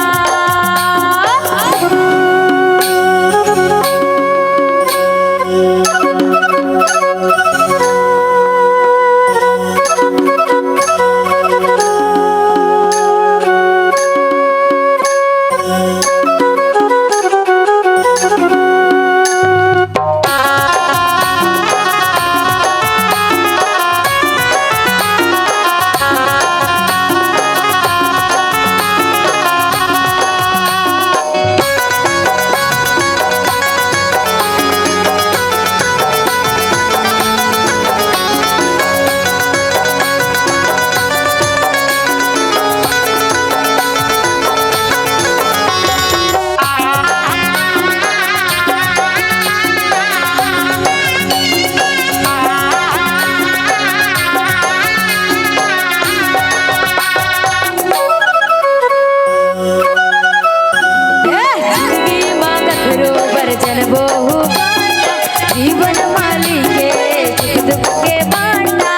जिंदगी मा कखरो बर जन बोहू कांटा, जीवन मा लिखे सुख दुख के बांटा।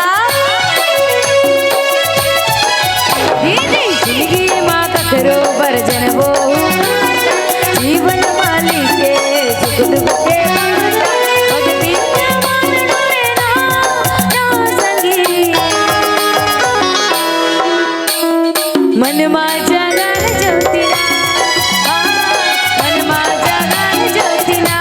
दीदी, जिंदगी मा कखरो बर जन बोहू कांटा, जीवन मा लिखे सुख दुख के बांटा। भक्ति के बांध डोरी ना, ना संगी। मन मा जगा ले ज्योति ना, मन मा जगा ले ज्योति ना।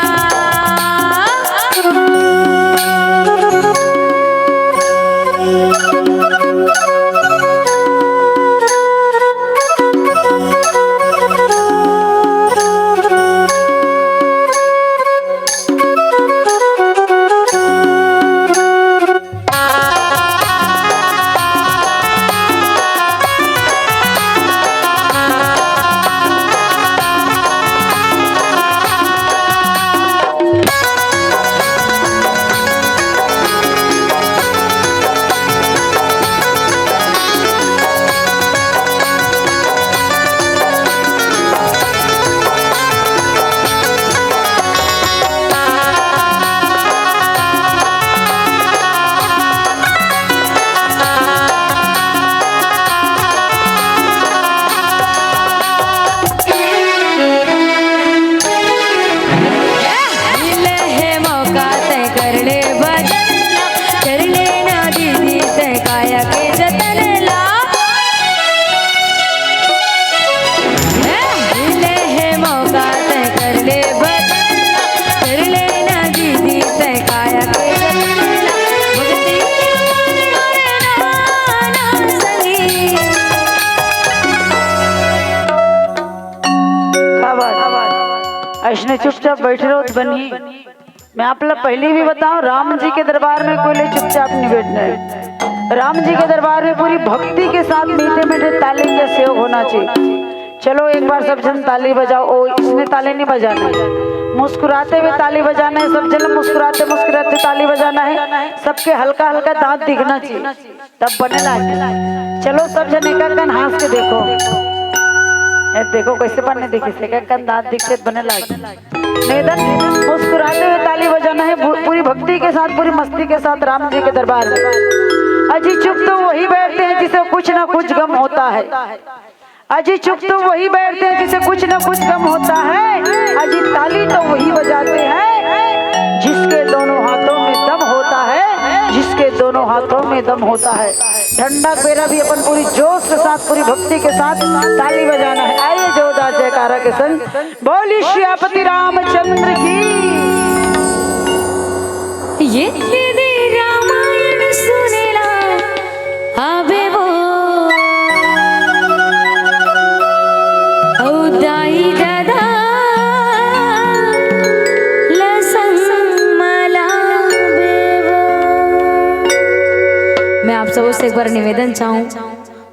अइसने चुपचाप बइठे रहो त बनही। मैं आप ला पहिली भी बतावंव, राम जी के दरबार में कोई ले चुपचाप नहीं बइठना हे। राम जी के दरबार में पूरी भक्ति के साथ मीठे मीठे ताली के सहयोग होना चाहिए। चलो एक बार सब झन ताली बजाओ। ओ, इसने ताली नहीं बजाना हे, मुस्कुराते हुए ताली बजाना हे। सब झन मुस्कुराते मुस्कुराते ताली बजाना हे। सबके हल्का हल्का दांत दिखना चाहिए, तब बने लागे। चलो सब झन एकाकन हांस के देखो, ए, देखो कइसे बने दिखिस, एकाकन दांत दिखिस त बने लागे। निवेदन, मुस्कुराते हुए ताली बजाना हे, पू-, पूरी भक्ति के साथ, पूरी मस्ती के साथ राम जी के दरबार में। अजी चुप तो वही बैठते हैं जिसे कुछ ना कुछ गम होता है। अजी चुप तो वही बैठते हैं जिसे कुछ ना कुछ गम होता है। अजी ताली तो वही बजाते हैं जिसके दोनों हाथों में दम होता है, जिसके दोनों हाथों में दम होता है। ठंडा बेरा भी अपन पूरी जोश के साथ, पूरी भक्ति के साथ ताली बजाना हे। आइए जोरदार जयकारा के संग, बोलिए सियापति रामचंद्र की। ये दे रामायण सुनेला आबे वो, औ दाई ददा लसंग मला बेवो। मैं आप सबों से एक बार निवेदन चाहूँ,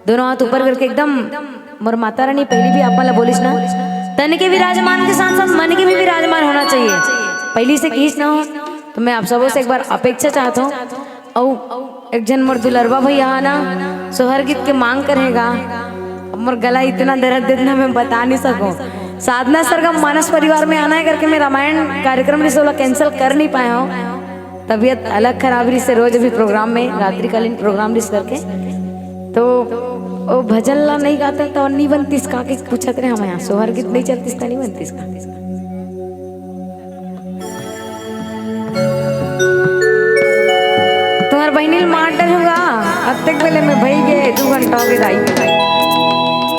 दोनों हाथ ऊपर करके एकदम, मोर माता रानी पहिली भी आप मन ला बोलिस ना, तन के विराजमान के साथ साथ मन के भी विराजमान होना चाहिए। पहिली से किहिस ना हो, तो मैं आप सबों से एक बार अपेक्षा चाहत हूँ। अउ एक झन मोर दुलरवा भैया हा ना, सोहर गीत के मांग करे हे गा। अब मोर गला इतना दरद देत ना, मैं बता नहीं सकूं। साधना सरगम मानस परिवार में आना हे करके मैं रामायण कार्यक्रम रिहिस ओला cancel कर नहीं पाए हंव। तबीयत अलग खराब रिहिस हे, रोज अभी program में, रात्रिकालीन program रिहिस करके। तो ओ भजन ला नहीं गाते त नहीं बनतिस का के पूछत रहे हमन हा, सोहर गीत नहीं चलतिस त नहीं बनतिस का। तुम्हर बहिनी ल मार डरे हंव गा, अतेक बेले में भई गे, दू घंटा होगे दाई।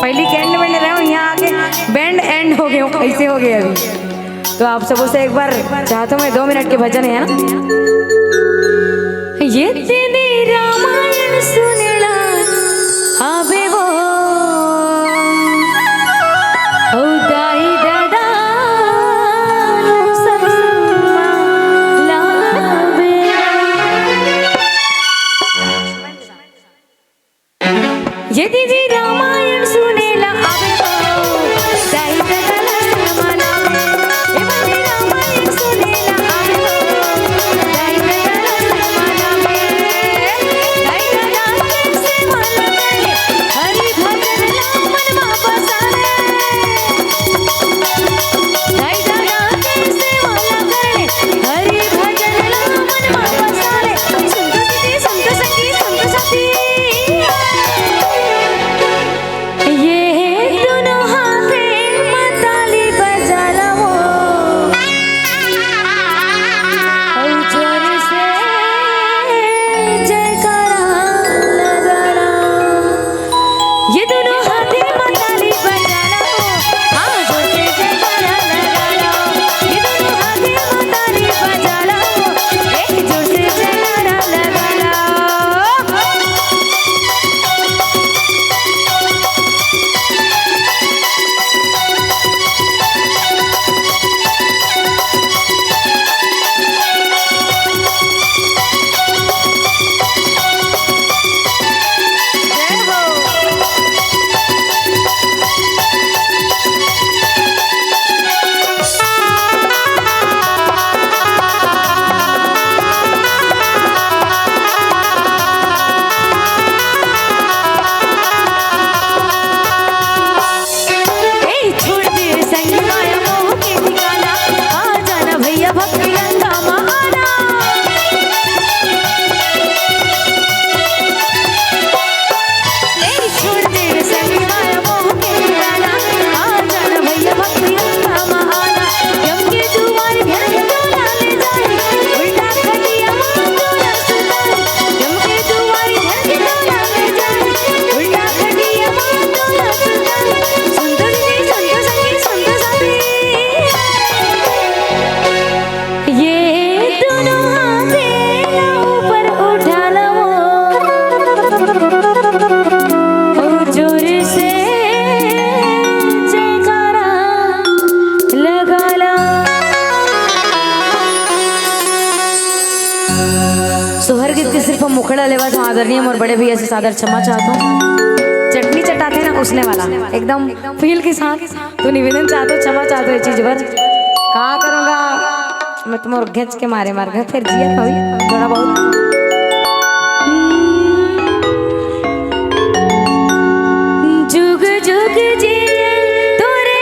पहिली के end में रहे हंव, यहाँ आके band end होगे हंव, अइसे होगे अभी। तो आप सबों से एक बार चाहत हूँ मैं, दो मिनट के भजन हे ना। ये तेने रामायण सुनेला आबे वो, ओ दाई ददा लसंग मला बेवो। ये दीदी रामायण सुनेला आबे वो, दाई ददा लसंग मला बेवो। ये दीदी रामायण सुनेला आबे वो, दाई ददा लसंग मला बेवो। दाई ददा के सेवा ला करे, हरि भजन ला मन मा बसाए। दाई ददा के सेवा ला करे, हरि भजन ला मन मा बसाए। सुन तो दीदी, सुन तो सखी, सुन तो साथी। सोहर गीत के सिर्फ हम मुखड़ा लेवत हूँ, आदरणीय मोर बड़े भैया से सादर क्षमा चाहत हूँ। चटनी चटाथे ना, उसने वाला एकदम फील के साथ तो निवेदन चाहत हूँ, क्षमा चाहत हूँ ये चीज बर। का करूँगा मैं, तुम और घेंच के मारे मार गए, फिर जिया कभी थोड़ा बहुत। जुग जुग जिए तोरे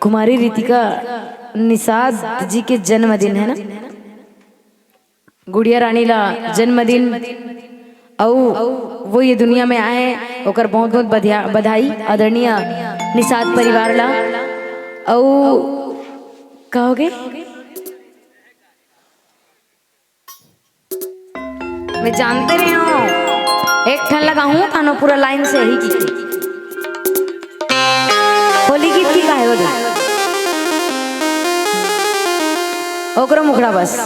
कुमारी रितिका निषाद जी के जन्मदिन है ना, गुड़िया रानी ला जन्मदिन, अउ वो ये दुनिया में आए, ओकर बहुत बहुत बधिया-, बधाई आदरणीय निषाद परिवार ला। अउ का हो गए? मैं जानते रहे हूँ, एक ठन लगाहूँ तानो पूरा लाइन से ही की। होली गीत की काहे हो गई? ओकरो मुखड़ा बस।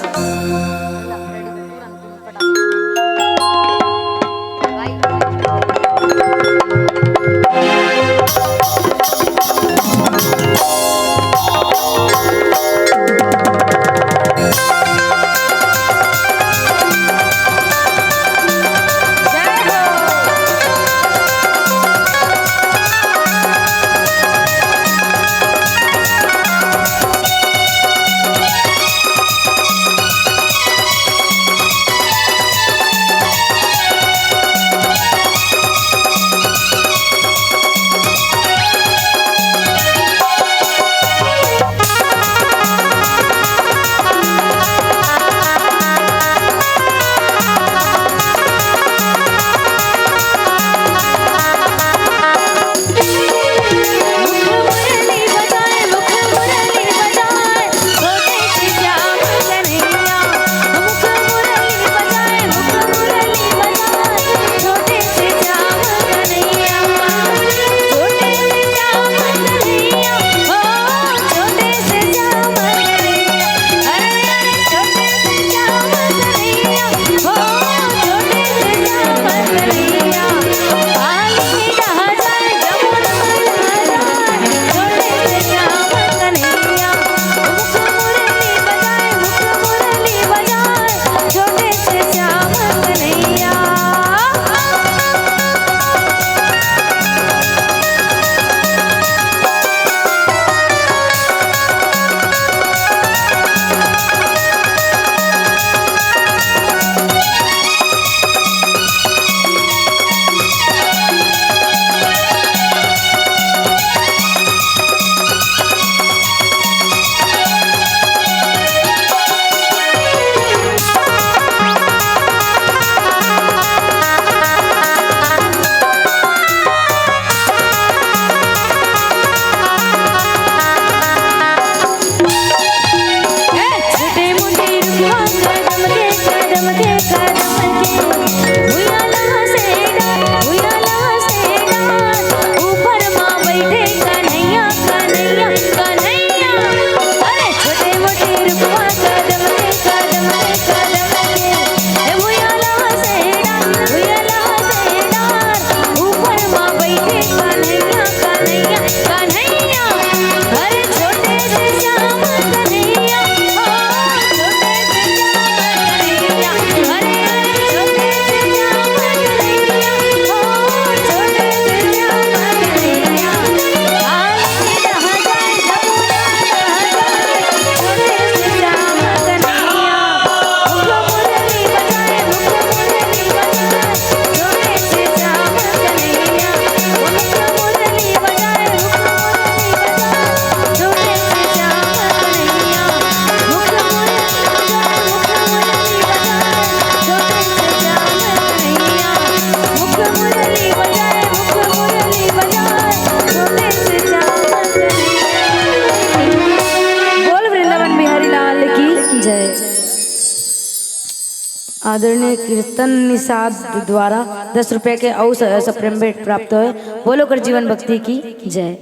आदरणीय कीर्तन निषाद द्वारा दस रुपए के अउ स-, सप्रेम भेंट प्राप्त होय। बोलो कर जीवन भक्ति की जय।